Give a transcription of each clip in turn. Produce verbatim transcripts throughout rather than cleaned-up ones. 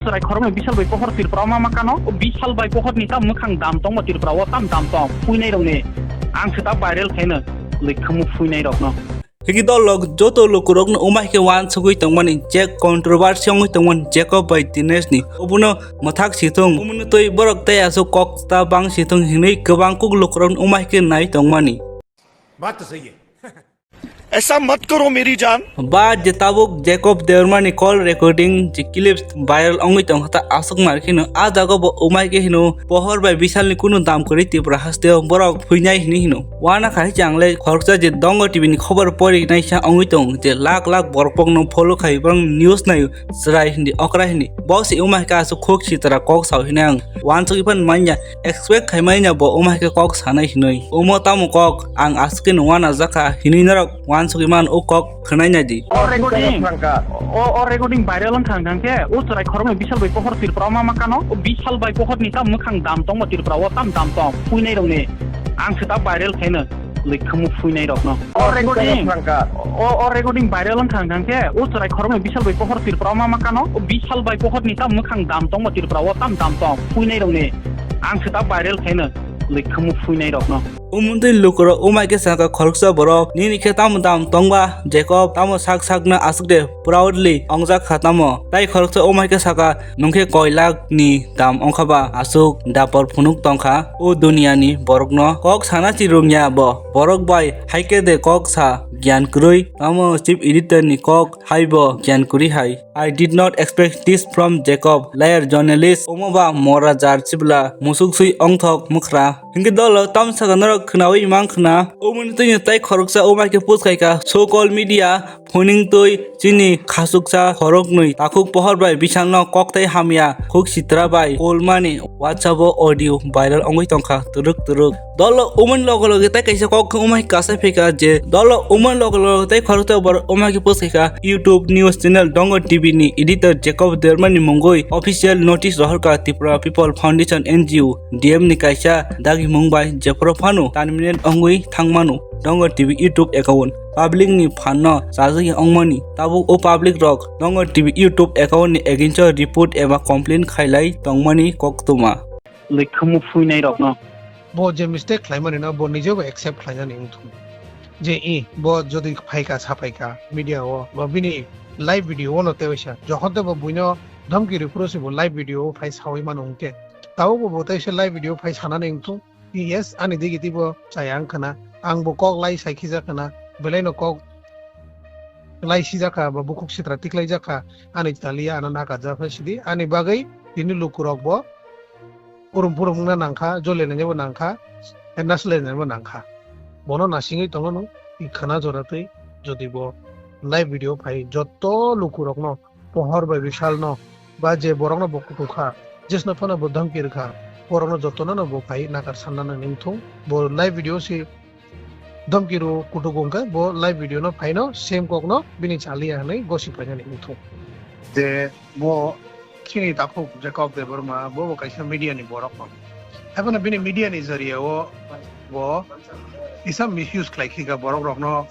Chwrai khoroknwi Bishal bai pohor Tripura o ma ma kano. O Bishal bai pohor ni tam mwkhang dam tongma Tripura o tam dam tong. Phuinai rok ni. Ang se ta viral khaino. Lwkhamu phuinai rok no. Hiki dol rok joto lukurok no umai khe wansugwi tongmani je controversy wngwi tongmani Jacob bai Dinesh ni. Obono mwthak sithung. Omono twi borok tei aswk kok ta bang sithung hinwi kwbang kuk lukurok no umai khe nai tongmani. बात तो सही है। ऐसा मत करो मेरी जान। Ba je tabuk Jacob Debbarma ni call recording je clips viral wngwi tongkha ta aswk mar kheno a jaga bo umai khe hino pohor bai Bishal ni kunu dam kwrwi Tripura haste o borok phuinai hinwi hino. Wana khai chang le khoroksa je Dongo T V ni khobor pori nai sa wngwi tong je lakh lakh borok pokno follow khai borok news naio chwrai hindi okra hindi. Bo se umai khe aswk khuk sitra kok sao hinwi ang wansugwi phan manya expect khai manya bo umai khe kok sanai hinwi. Omo tamo kok ang aswk khe nungna jakha hinwi norok wansugwi man o kok khwnai nai di. O recording, o, o recording viral wng thang thang khe, o chwrai khoroknwi Bishal bai pohor Tripura o ma ma kano, o Bishal bai pohor ni tam mwkhang dam tongma Tripura o tam dam tong, phuinai rok ni. Ang se ta viral khaino, lwkhamu phuinai rok no. O recording, o, o recording viral wng thang thang khe, o chwrai khoroknwi Bishal bai pohor Tripura o ma ma kano, o Bishal bai pohor ni tam mwkhang dam tongma Tripura o tam dam tong, phuinai rok ni. Ang se ta viral khaino, lwkhamu phuinai rok no. Umundui lukurok umai khe saka khoroksa borok, nini khe tamo dam tongba Jacob, tamo sak sakno aswk de proudly ongjak kha tamo. Tai khoroksa umai khe saka, nwng khe koi lakh ni dam ongkha ba aswk dapor phunuk tongkha o duniya ni borokno. Kok sana si rwngya bo, borok bai hai khe de kok sa giyan kwrwi, tamo chief editor ni kok hai bo giyan kwrwi hai. I did not expect this from Jacob, liar journalist, omo ba mora jar chibla, musuk sui ongthok mwkhra. Hinkhe dolo tamsaka norok khwnawi mang khwna, omoni twini tai khoroksa o maikhe post khaikha, so called media phoning twi chini khasuksa khoroknwi takhuk pohor bai Bishalno kokthai hamya khuk sitra bai kolmani WhatsApp o audio viral wngwi tongkha twrwk twrwk. Dolo umani loge loge tei kaisa kok wngmai kasai phaikha je dolo umani loge loge tei khoroksa borok wngmai khe post khaikha YouTube news channel Dongo T V ni editor Jacob Debbarma ni mungwi official notice rohorkha Tripura People Foundation N G O D M ni kaisa dagimung bai jephuru phano terminate wngwi thangmano Dongo T V YouTube account. Public ni phanno chajagwi wngmani tabuk o public rok Dongo T V YouTube account ni against o report eba complaint khailai tongmani koktwma. Lwkhamu phuinai rokno. Bo je mistake khlaimani no bo nijebo accept khlainani wngthung. Je i bo jodi phaikha saphaikha media o ba bini live video o no tei waisa jokhon tei bo buino dhamki rwphuru se bo live video o phai sawi mano wngkhe. Tabuk bo bo tei se live video phai sanani wngthung. Yes, ani digi tibo chaya wngkhana. Ang bo kok lai sai khijak khana. Belai no kok lai sijak kha ba bukhuk sitra tiklai jak kha. Ani taliya ano nakar jak kha sidi. Ani bagwi tini lukurok bo urum purum wngna nangkha, jole nainebo nangkha, naslai nainebo nangkha. Bono nasingwi tongo no, i khana jora twi, jodi bo live video phai, jotto lukurokno, pohor bai Bishalno, ba je borokno bo kutung kha, jesno phano bo dhamki rwkha, borokno jottono no bo phai nakar sanna nang ningthung. Bo live video si dhamki rw kutuk wngkha, bo live video no phaino same kokno bini chaliya hwnwi gosi phainani wngthung. Je bo chini takhuk Jacob Debbarma, bo bo kaisa media ni borok no. Haibano bini media ni jariya o bo kisa misuse khlai khika borok rokno,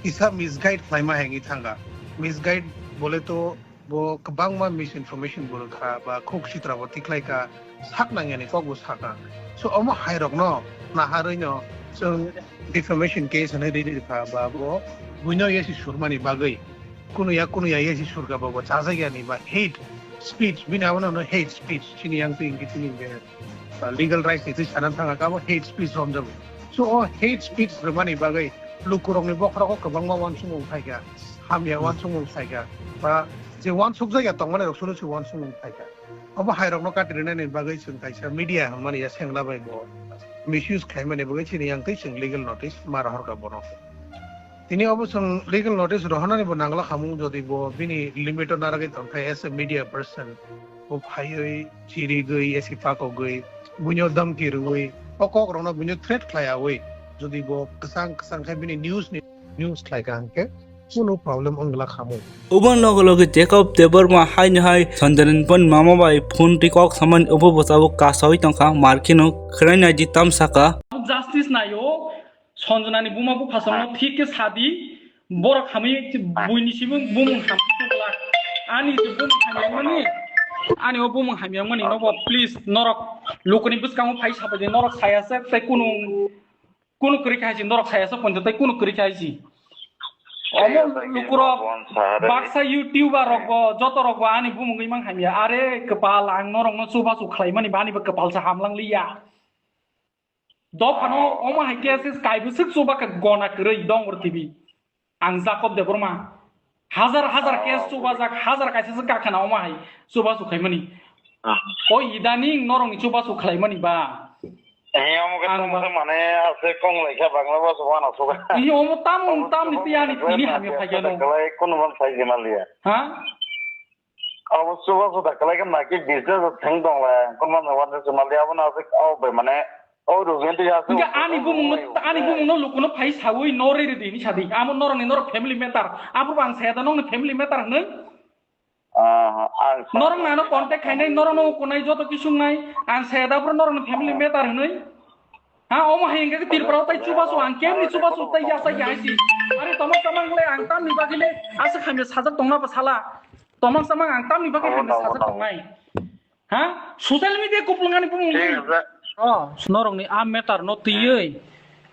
kisa misguide khlaima hengwi thangkha. Misguide bole to bo kwbangma misinformation bo rwkha ba khuk sitra bo tikhlai kha, sak nangyani kok bo sakha. So omo hai rokno naharwi no chwng defamation case hwnwi riri rwkha ba bo buino yasi surmani bagwi. Kunuya kunuya yasi surka ba bo chajakyani ba hate speech, bini abono hino hate speech, chini yang twi hwnkhe chini hwnkhe, uh, legal rights ni twi sana thangkha, abo hate speech romjago. So o hate speech rwmani bagwi lukurokni bokhorogo kwbangma wansukmung phaikha, hamya wansukmung phaikha, ba je wansukjakya tongmani rok suru se wansukmung phaikha. Obo hai rokno kati rwnani bagwi chwng kaisa media hwnmani ya sengla bai bo misuse khlaimani bagwi chini yang twi chwng legal notice ma rohorkha bono. Tini obo chwng legal notice rohornani bo nangla khamung, jodi bo bini limit o naragwi tongkha as a media person, bo phaiwi chirigwi esi pakogwi buino dhamki rwwi o kok rokno buino threat khlaiyawi jodi bo kwchang kwchang khe bini news ni news khlaikha hwnkhe kunu problem wngla khamung. Obo loge loge Jacob Debbarma haino hai Sanjana ni mama bai phone twi kok samani obo bwsabo kasawi tongkha, markheno khwnai naidi tamsaka. Justice naio, Sanjana ni buma buphasongno thik khe sadi, borok hamwi buini sibung bumung hamwi tongla. Ani je bumung hamyangmani Ani o bumung hamya wngmani nobo, please, norok lukuni bwskango phai sabai di, norok saya se tei kunu, kunu kwrwi kha hai si, norok saya se ponjo tei kunu kwrwi kha hai si. Omo lukurok baksa YouTuber rokbo, joto rokbo ani bumung wngmang hamya. Are kwpal, ang norokno chubachu khlaimani ba anibo kwpalsa hamlang liya. Dophano omo hai khe se kaibo swk chuba kha gona kwrwi Dongor T V. Ang Jacob Debbarma. Hajar hajar case chubajak, hajar kaisa se kakhana omo hai chubachu khaimani. O idaning norokni chubachu khlaimani ba. He omo khe ang tamo ba- khe mane ase kong lai kha bangla ba chuba na chuba. He omo tam, tamni tiyani tini hamya phaikhe no. Khlai kunu ban sai jima liya. Ha? Abo chuba chuda khlai khe naki business thang dong le, kunma nang wan se mali abo na se au be mane, au rugin ti ya se. Hingke ani bumung no, ani bumung no lukuno phai sawi no re re di ni sadi. Amo norok ni norok family matter. Abo bang saya da nong ni family matter hwnwi. Ah, ang sa- Norok nano contact khainai, norok no kunai joto kisung nai. Ang saya da bro norok ni family matter hwnwi. Ha, omo hai hingke Tripura o tai chubachu ang kemni chubachu tai ya sai ya si. Are tomok samang le ang tamni bagwi le aswk hamya sajak tongna ba sala. Tomang samang ang tamni bagwi hamya sajak tongnai. Ha? Social media kuplung ani bumung. Oh, norokni a matter no twiwi.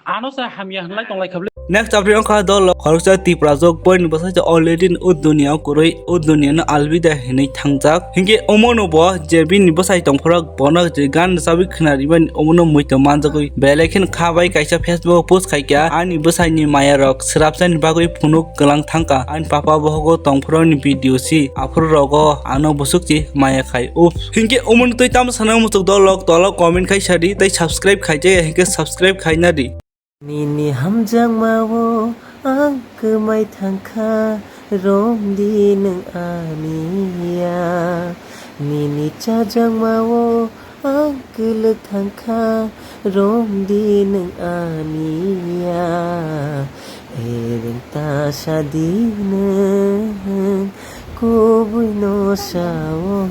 Ano sa hamya hwnlai tonglai khable. Next update wngkha dol khoroksa Tripura jok boyni bwsai already o dunia kwrwi o dunia no alvida hinwi thangjak. Hinkhe omono bo je bini bwsai tongphorok bono je gan rwchabwi khna rwmani omono muitu manjagwi belai kheno kha bai kaisa Facebook post khaikha ani bwsaini maya rok swrapsani bagwi phunuk kwlang thangkha ani papa bohogo tongphorokni video si aphuru rogo ano busukchi maya khai. Ups. Hinkhe omono twi tamo sana muchuk dolok tolo comment khai sadi tei subscribe khaijaya hinkhe subscribe khaina di. Nini hamjakmao ang kwmai thangkha, romdi nwng aniya. Nini chajakmao ang kwlwk thangkha, romdi nwng aniya. Ereng ta sadi nwng kubui no sao.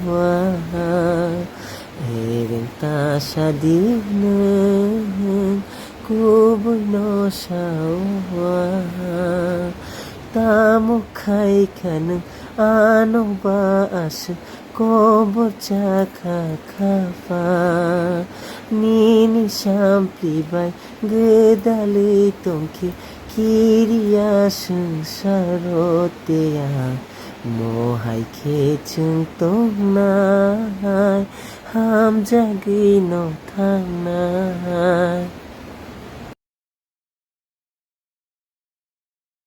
Ereng ta sadi nwng kubui no sao. Tamo khai kha nwng ano ba aswk kobor cha kha kha pha. Nini sampli bai gwdalwi tongkhe kiriya swngsaro teya. Mo hai khe chwng tongnai, hamjagwi no thangnai.